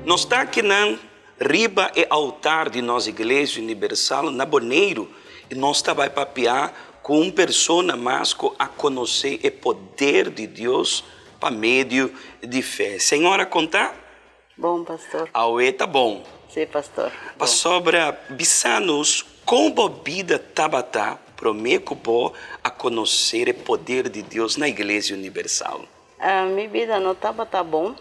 Nos ta akinan riba e altar di nos Iglesia Unibersal na Boneiru i nos ta bai papia ku un persona mas ku a konosé e poder di Dios pa medio di fe. Señora konta? Bon, pastor. Awe ta bon. Sí, pastor. Bon. Pasobra bisa nos kon bo bida tabata promé ku bo a konosé e poder di Dios na Iglesia Unibersal. Mi bida no tabata bon.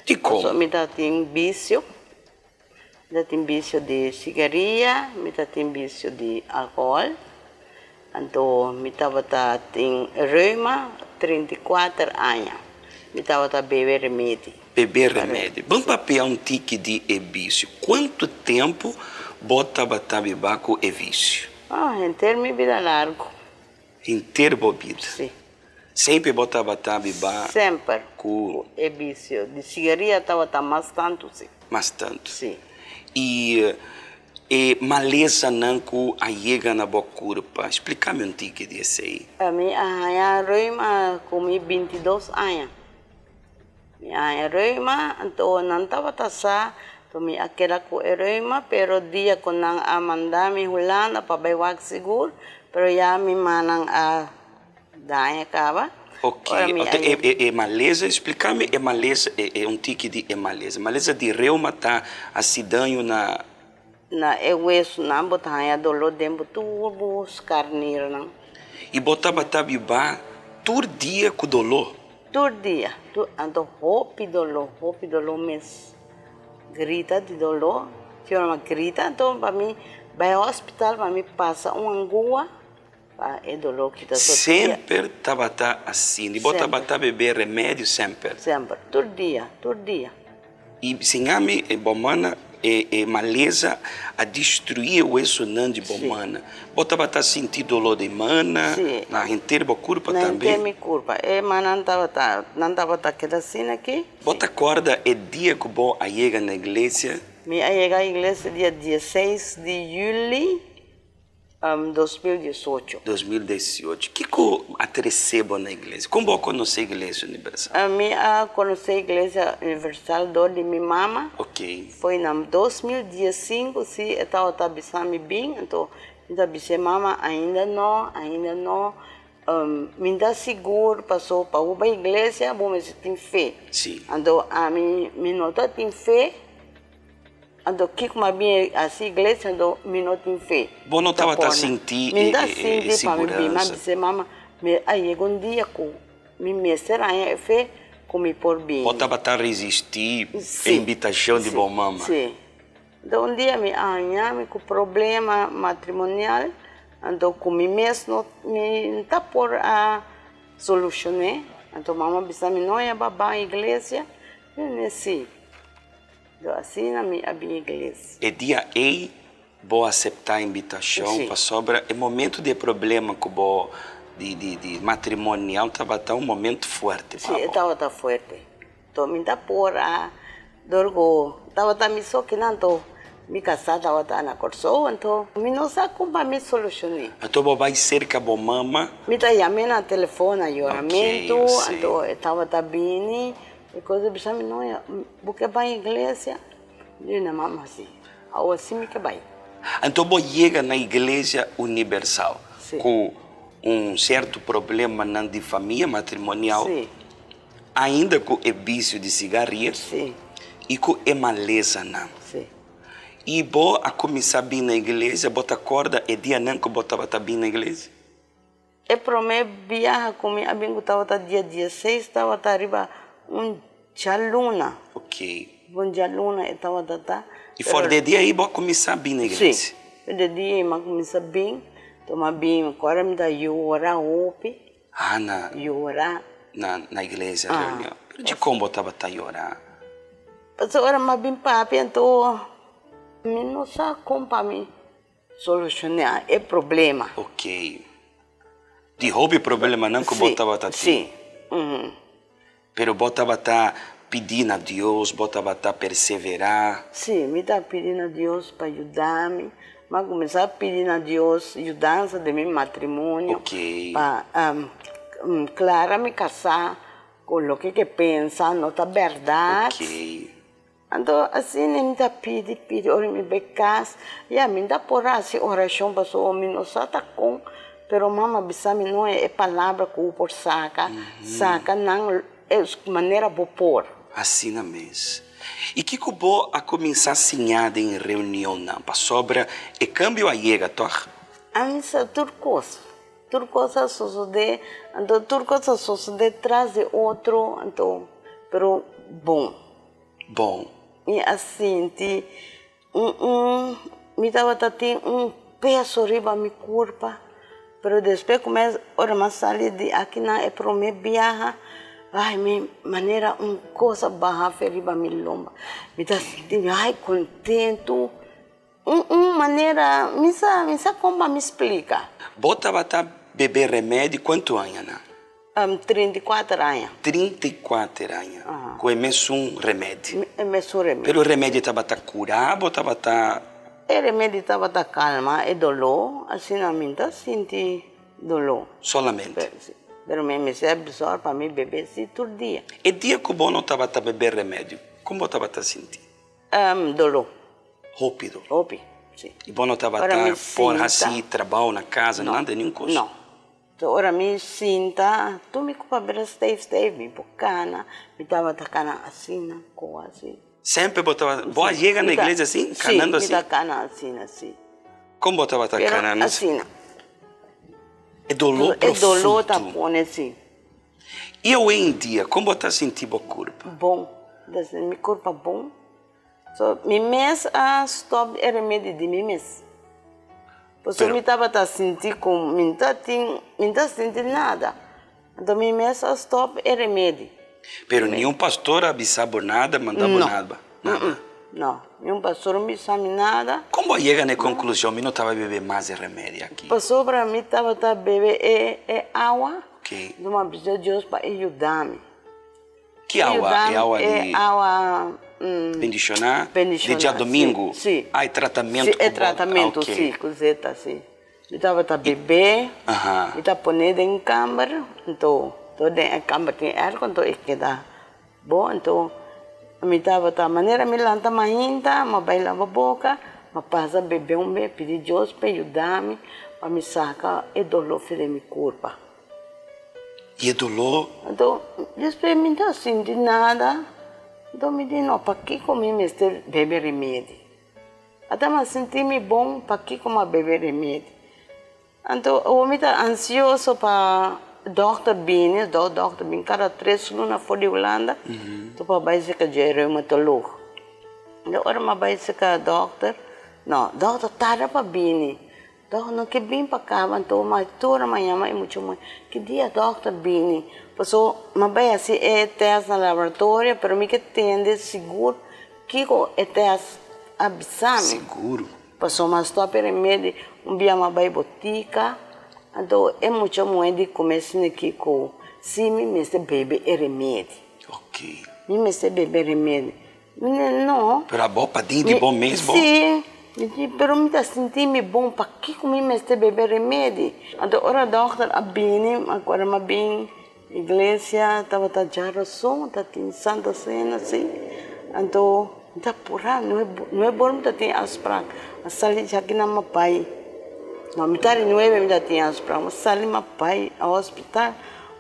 Dikon? Pasobra mi tabatin bisio. Mi tabatin bisio di sigaria, mi tabatin bisio di alkohòl. Anto mi tabata tin reuma 34 aña. Mi tabata bebe remedi. Bebe remedi. Bon papia un tiki di e bisio. Kuantu tempu bo tabata biba ku e visio? Oh, henter mi bida largu. Henter bo bida? Si. Semper bo tabata biba Semper. ku. Ku e bisio di sigaria tabata mas tantu, si. Mas tantu. Si. I e malesanan ku a yega na bo kurpa, splika mi un tiki di esei. Mi a haña reuma ku mi 22 aña. Mi a haña reuma, anto nan tabata sa ku mi a keda ku e reuma, pero dia ku nan a manda mi Hulanda pa bai wak sigur, pero ya mi mannan a daña kaba. Ok, Ora mi anto a e e malesa, splika mi e malesa, e un tiki di e malesa. Malesa di reuma ta hasi daño na. Na e wesunan bo ta haña doló den bo tur bo skarnirnan. I bo tabata biba tur dia ku doló. Tur dia, tur, anto hopi doló, hopi doló mes. Grita di doló, ki ora mi a grita anto pa mi bai hospital pa mi pasa un angua pa e doló kita so dia. Semper tabata asina, i bo tabata bebe remedio semper? Semper, tur dia, tur dia. I siña mi e bo mana e e malesa a destruí e wesonan di bo mana. Bo tabata sinti doló di mana na henter bo kurpa tambe? Na henter mi kurpa. E manan tabata, nan tabata keda asina aki. Bo ta kòrda e dia ku bo a yega na iglesia? Mi a yega iglesia dia dieseis di yuli. 2018. 2018. Kiko a trese bo na iglesia? Kon bo a konosé Iglesia Universal? Mi a konosé Iglesia Universal dor di mi mama. Ok. Foi na 2015 si e tabata bisa mi bin, anto mi ta bis'é mama ainda no, ainda no, mi no ta sigur paso pa bo bai iglesia bo mester tin fe. Si. Anto ami mi no ta tin fe. Anto kiko m'a bin hasi iglesia anto mi no tin fe. Bo no tabata sinti Mi e ta sinti pa mi bin, m'a siguransa. bisa mama mi a yega un dia ku mi mester haña e fe ku mi por bini. Bo tabata resisti e invitashon di bo mama. Si, anto un dia mi a haña mi ku problema matrimonial anto ku mi mes no mi no ta por a solushon'é, anto mama a bisa mi no ya bo a ban iglesia, mi a di si. Do asina mi a bin iglesia. E dia ei bo aseptá invitashon pasobra e momento di e problema ku bo di di di matrimonial tabata un momento fuerte pa bo. Si, e tabata fuerte. To mi ta por a dor ku tabata mi so kinan to mi kasá tabata na Kòrsou anto mi no sa kon pa mi solushoné. Anto bo bai serka bo mama? Mi ta yam'é na telefon na yoramentu anto e tabata bini. E kos a bisa mi, No, bo ke bai iglesia? Mi di, Na mama, si. Awo si mi ke bai. Anto bo yega na Iglesia Unibersal ku un sertu problemanan di famia matrimonial, ainda ku e bisio di sigaria i ku e malesanan. I bo a kuminsá bin na iglesia, bo ta kòrda e dianan ku bo tabata bin na iglesia? E promé biaha ku mi a bin ku tabata dia dieseis tabata riba un djaluna. Ok. Riba un djaluna e tabata ta. I for di e dia ei bo a kuminsá bin na iglesia? Sí. For di e dia ei mi a kuminsá bin. Anto mi a bin, mi kòrda mi ta yora hopi. Ah, na. Yora. Na na iglesia, reunion. Pero dikon bo tabata yora? Pasobra ora mi a bin papia anto mi no sa kon pa mi. Solucioná e problema. Ok. Di hopi problemanan ku bo tabata tin. Sí. Pero bo tabata pidi na Dios, bo tabata perseverá. Sí, mi ta pidi na Dios pa yuda mi. Mi a kuminsá pidi na Dios yudansa den mi matrimonio. Ok. Pa klara mi kasá ku loke ke pensa no ta bèrdat. Ok. Anto asina mi ta pidi pidi ora mi bai kas, ya mi ta por hasi orashon pasobra mi no sa ta kon, pero mama bisa mi no e palabra ku bo por saka, saka nan e manera bo por. Asina mes. I kiko bo a kuminsá siña den reunionnan pasobra e kambio a yega, tòg? Ami sa tur kos. Tur kos a sosodé, anto tur kos a sosodé tras di otro, anto, pero bon. Bon. Mi a sinti un un, mi tabata tin un peso riba mi kurpa, pero despues ku mi a, ora mi a sali di akinan e promé biaha, ai mi manera un kos a baha fe riba mi lomba, mi ta sinti mi ai kontentu. Un un manera, mi sa, mi sa kon pa mi splika. Bo tabata bebe remedi kuantu aña nan? 34 aña. 34 aña, ku e mesun remedi. E mesun remedi. Pero e remedi tabata kura bo tabata? E remedi tabata kalma e doló, asina mi ta sinti doló. Solamente? Si, pero mi mester absorb pa mi bebe si tur dia. E dia ku bo no tabata bebe remedi, kon bo tabata sinti? Doló. Hopi doló. Hopi, si. I bo no tabata por hasi trabou na casa, nada, niun kos? No. So ora mi sinta, tur mi ku papel a steif steif, mi por kana, mi tabata kana asina, ku asi. Semper bo tabata, bo a yega na iglesia asin, kanando asin? Si, mi ta kana asina, si. Kon bo tabata kana? Pero asina. E doló profundo. E doló ta pone si. I awendia, kon bo ta sinti bo kurpa? Bon, mi ta sinti mi kurpa bon. So, mi mes a stòp e remedi di mi mes. Pasobra mi tabata sinti ku mi no ta tin, mi no ta sinti nada. Anto mi mes a stòp e remedi. Pero niun pastor a bisa bo nada, manda bo nada? No, no, niun pastor a bisa mi nada. Kon bo a yega na e konklushon, mi no tabata bebe mas e remedi aki? Pasobra mi tabata bebe e awa. Anto mi a bisa Dios pa e yuda mi. Ki awa? E awa di. E awa. Bendishoná? Bendishoná. Di djadomingu? Si. Ah, e tratamentu ku bo. Si, e tratamentu, si, ku zeta, si. Mi tabata bebé. Mi ta pone den kamber, anto to den e kamber tin airco, anto e keda bo. Anto mi tabata, manera mi lanta mainta, mi a bai laba boka, mi a pasa bebe un be, pidi Dios pa e yuda mi, pa mi saka e doló for di mi kurpa. I e doló. Anto, despues mi no sinti nada, anto mi di, no, pakiko mi mester bebe remedi? Ata mi a sinti mi bon, pakiko mi a bebe remedi? Anto, awor mi ta ansioso pa dòkter bini, dòkter bini kada tres luna for di Hulanda, anto pa bai serka dje reumatoloog. Anto, ora mi a bai serka dòkter, no, dòkter tarda pa bini. Dòkter no ke bin pa kaba anto ma tur a mañana e mucha muhé ki dia dòkter bini paso mi a bai hasi e tèst na laboratorio pero mi ke tende sigur kiko e tèst a bisa mi Sigur. Paso mi a stòp e remedi un bia mi a bai botika anto e mucha muhé di kume asina kiko si mi mester bebe e remedi mi mester bebe e remedi. Mi di, No. Pero abo padí di bo mes bo? Sí, mi di, pero mi ta sinti mi bon, pakiko mi mester bebe remedi? Anto ora dòkter a bini, mi akuerda mi a bin iglesia, tabata djaroson, ta tin Santa Sena si, anto mi ta purá, nuebe ora mi ta tin afsprak, a sali djaki nan mi a bai, no mitad di nuebe mi ta tin afsprak, mi a sali mi a bai a hospital,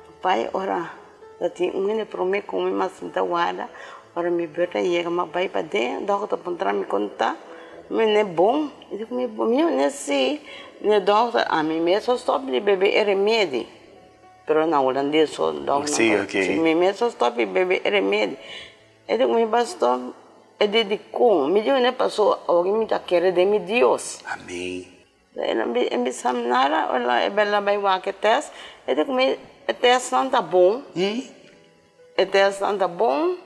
mi bai ora. Ta tin un hende promé ku mi mas sinta warda, ora mi bèrta yega mi a bai paden, dòkter ta puntra mi kon ta, mi ne bon, mi di ku mi bon, mi ne si, mi dòkter ami mes a stòp di bebe e remedi, pero na hulandes so dòkter no ta, mi mes a stòp di bebe e remedi, e di ku mi pastor, e di dikon, mi di ku ne paso awor mi ta kere den mi Dios. Amén. E no bisa mi nada, ora e bel a bai wak e test, e di ku mi e testnan ta bon, e testnan ta bon,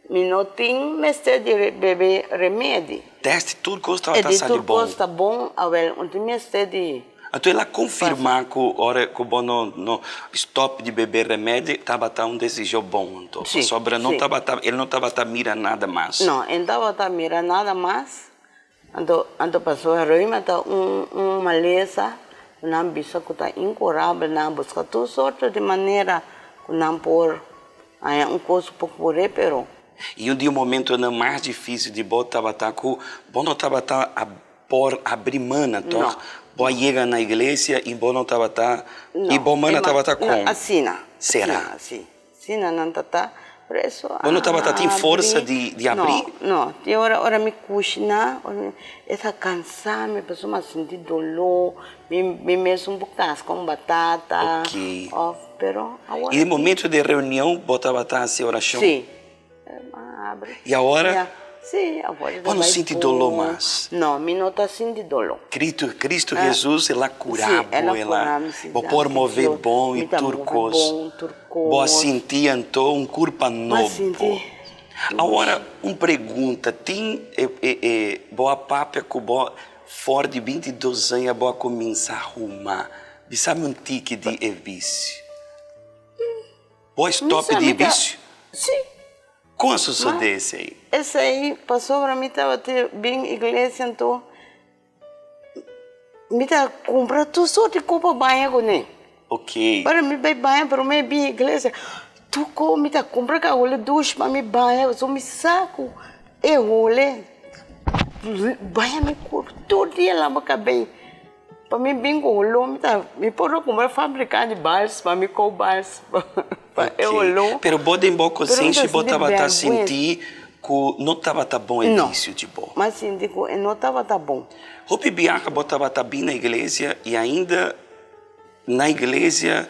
mi no tin mester di bebe remedi. Test di tur kos tabata sali bon. E di tur kos ta bon, awel no tin mester di. Anto el a konfirmá ku ora ku bo no no stòp di bebe remedi tabata un desishon bon anto, pasobra no tabata el no tabata mira nada mas. No, el no tabata mira nada mas. Anto anto pasobra reuma ta un un malesa ku nan bisa ku ta inkurabel, nan a buska tur sorto di manera ku nan por haña un kos ku por kur'é, pero. I un di e momentonan mas difísil di bo tabata ku bo no tabata a por abri mana, tòg? Bo a yega na iglesia i bo no tabata, i bo mana tabata kon? Asina. Será? Si. Asina nan ta ta. Por eso Bo no tabata tin forsa di di abri? No, no. Tin ora, ora mi kushiná, e ta kansa mi pasobra mi a sinti doló, mi mi mes un por kaska un batata. Ok. Òf, pero awor. I den momento di reunion bo tabata hasi orashon? Si. Mi a abri. I awor? Si, awor ta bai bon. Bo no sinti doló mas? No, mi no ta sinti doló. Cristo, Cristo Jesus el a cura bo, el a, bo por move bon y tur cos. Bo a sinti anto un curpa nobo. Awor, un pregunta, tin e, e, e, bo a papia cu bo for di 22 aña bo a cuminsa huma. Bisa mi un tiki di e vicio. Bo a stop di e vicio? Si. Kon a sosodé esei? Esei pasobra mi tabata bin iglesia anto mi ta kumpra tur sort di kos pa baña kuné. Ok. Ora mi bai baña promé bin iglesia tur kos mi ta kumpra ka hole dushi pa mi baña pasobra mi sa ku e hole baña mi kurpo tur dia laba kabei. Pa mi bin ku holó mi ta mi por a kumpra fabrika di bals pa mi kou bals pa e holó. Pero bo den bo konsenshi bo tabata sinti ku no tabata bon e visio di bo? No, mi a sinti ku e no tabata bon. Hopi biaha bo tabata bin na iglesia i ainda na iglesia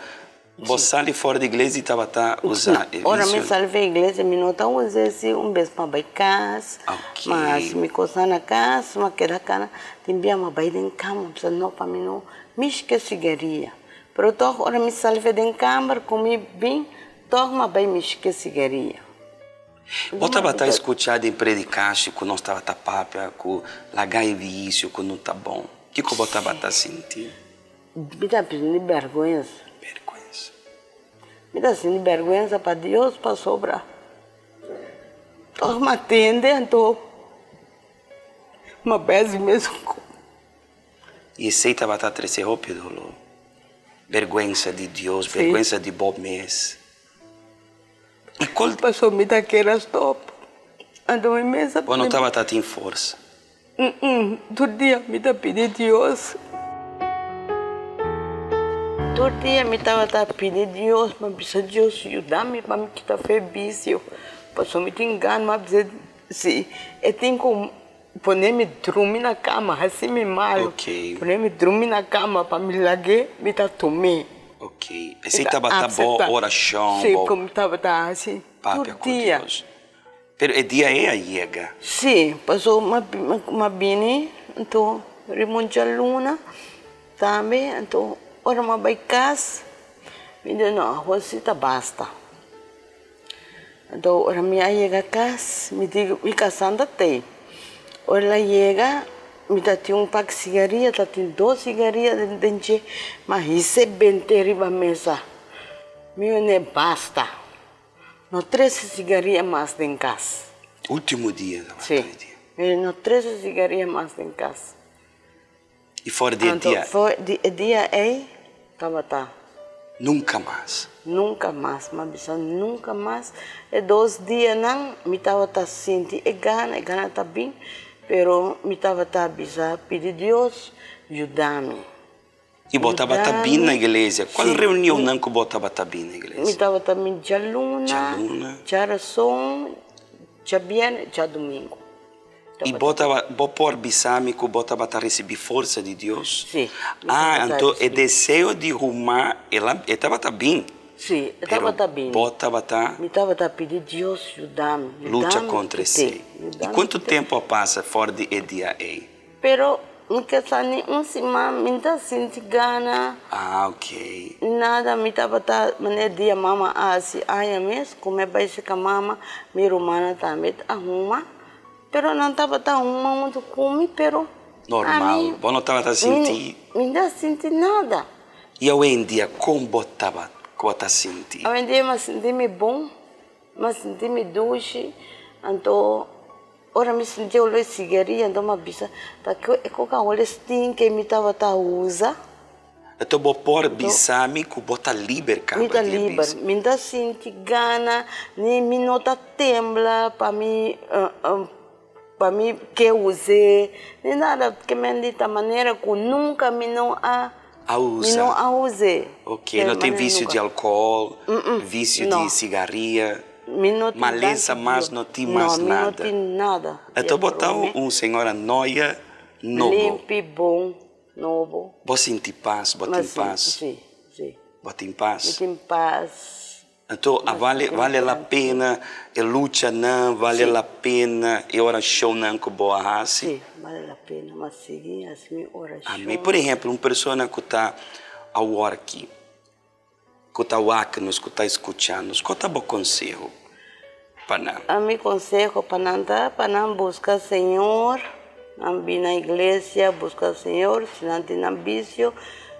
Bo sali for di iglesia i tabata usa e visio? Ora mi sali for di iglesia mi no ta usa esi un bes pa bai kas, ma si mi kosa na kas mi a keda kana tin bia mi a bai den kama mi bisa no pa mi no mishi ke sigaria, pero tog ora mi sali for den kamber ku mi bin tog mi a bai mishi ke sigaria. Bo tabata skucha den predikashi ku nos tabata papia ku laga e visio ku no ta bon, kiko bo tabata sinti? Mi ta sinti bèrgwensa. Bèrgwensa. Mi ta sinti bèrgwensa pa Dios pasobra tòg mi a tende anto mi a bèsi mesun ku. I esei tabata trese hopi doló. Bèrgwensa di Dios, bèrgwensa di bo mes. I kol. Pasobra mi ta kere stòp anto mi mes a. Bo no tabata tin forsa. Tur dia mi ta pidi Dios. Tur dia mi tabata pidi Dios, mi a bisa Dios yuda mi pa mi kita fe bisio, pasobra mi tin gana, mi a bisa si e tin ku pone mi drumi na kama, hasi mi malu, pone mi drumi na kama pa mi lag'é, mi ta tum'é. Ok, esei tabata bo orashon, bo. Si, ku mi tabata hasi tur dia. Pero e dia ei a yega. Sí, paso m'a bini anto riba un djaluna tambe, anto ora m'a bai kas mi di no awor si ta basta. Anto ora mi a yega kas mi di mi kasá ta tei, ora el a yega mi ta tin un pak sigaria, ta tin dos sigaria den dje, m'a hisa e bent'é riba mesa, mi wende basta. No trese sigaria mas den kas. Ultimo dia tabata e dia. Si, no trese sigaria mas den kas. I for di e dia. Anto for di e dia ei tabata. Nunka mas. Nunka mas, mi a bisa nunka mas. E dos dianan mi tabata sinti e gana, e gana ta bin, pero mi tabata bisa pidi Dios yuda mi. I bo tabata bin na iglesia? Cual reunionnan cu bo tabata bin na iglesia? Mi tabata bin djaluna, djarason, djabierne, djadumingu. I bo taba, bo por bisa mi cu bo tabata ricibi forsa di Dios? Si. Ah, anto e deseo di huma, el a, e tabata bin. Si, e tabata bin. Pero bo tabata. Mi tabata pidi Dios yuda mi, yuda mi. Lucha contra esey. I cuantu tempo a pasa for di e dia ey? Pero mi ka sa ni un siman mi ta sinti gana. Ah ok. Nada mi tabata manera dia mama a hasi aña mes ku mi a bai seka mama mi rumannan tambe a huma pero nan tabata huma huntu ku mi pero Normal bo no tabata sinti. Mi no ta sinti nada. I awendia kon bo taba ku bo ta sinti? Awendia mi a sinti mi bon mi a sinti mi dushi anto. Ora mi sinti olor di sigaria, anto mi a bisa, Ta ke e koka hole stinke mi tabata usa? Anto bo por bisa mi ku bo ta liber kaba Mi ta di e liber. bisio. Mi no ta sinti gana, ni mi no ta tembla pa mi pa mi ke us'é, ni nada. Ke men di ta manera ku nunka mi no a A mi usa. no a us'é. Ok, no tin visio di alkohòl, visio di sigaria, Mi no tin malesa danki mas Dios. no tin mas No, mi no nada. tin nada. Anto bo ta un señora noya nobo. Limpi, bon. Nobo. Bo sinti pas, bo tin pas. Si, si. Bo tin pas. Mi tin pas. Anto a vale, vale la pena e luchanan, vale la pena e orashonnan ku bo a hasi? Si, vale la pena. Mi a sigui hasi mi orashon. Amén. Por ehempel, un persona ku ta awor aki, ku ta wak nos, ku ta skucha nos, kua ta bo konseho pa nan? Mi konseho pa nan ta pa nan buska Señor, nan bin na iglesia buska Señor, si nan tin nan bisio,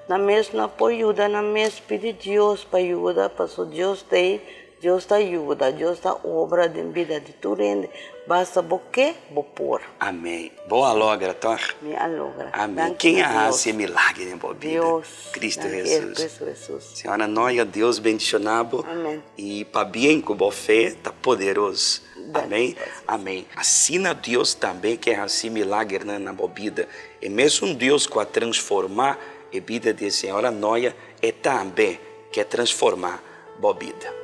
nan mes no por yuda nan mes, pidi Dios pa yuda, pasobra Dios ta ei, Dios ta yuda, Dios ta obra den bida di tur hende, basta bo ke, bo por. Amén. Bo a logra, tòg? Mi a logra. Amén. Ken a hasi e milagre den bo bida? Dios. Cristo Jesus. Cristo Jesus. Señora Noia, Dios bendiciona bo. Amén. Y pabien cu bo fe ta poderoso. Amén. Amén. Asina Dios tambe ke hasi milagernan na bo bida. E mesun Dios cu a transforma e bida di e señora Noia, e tambe ke transforma bo bida.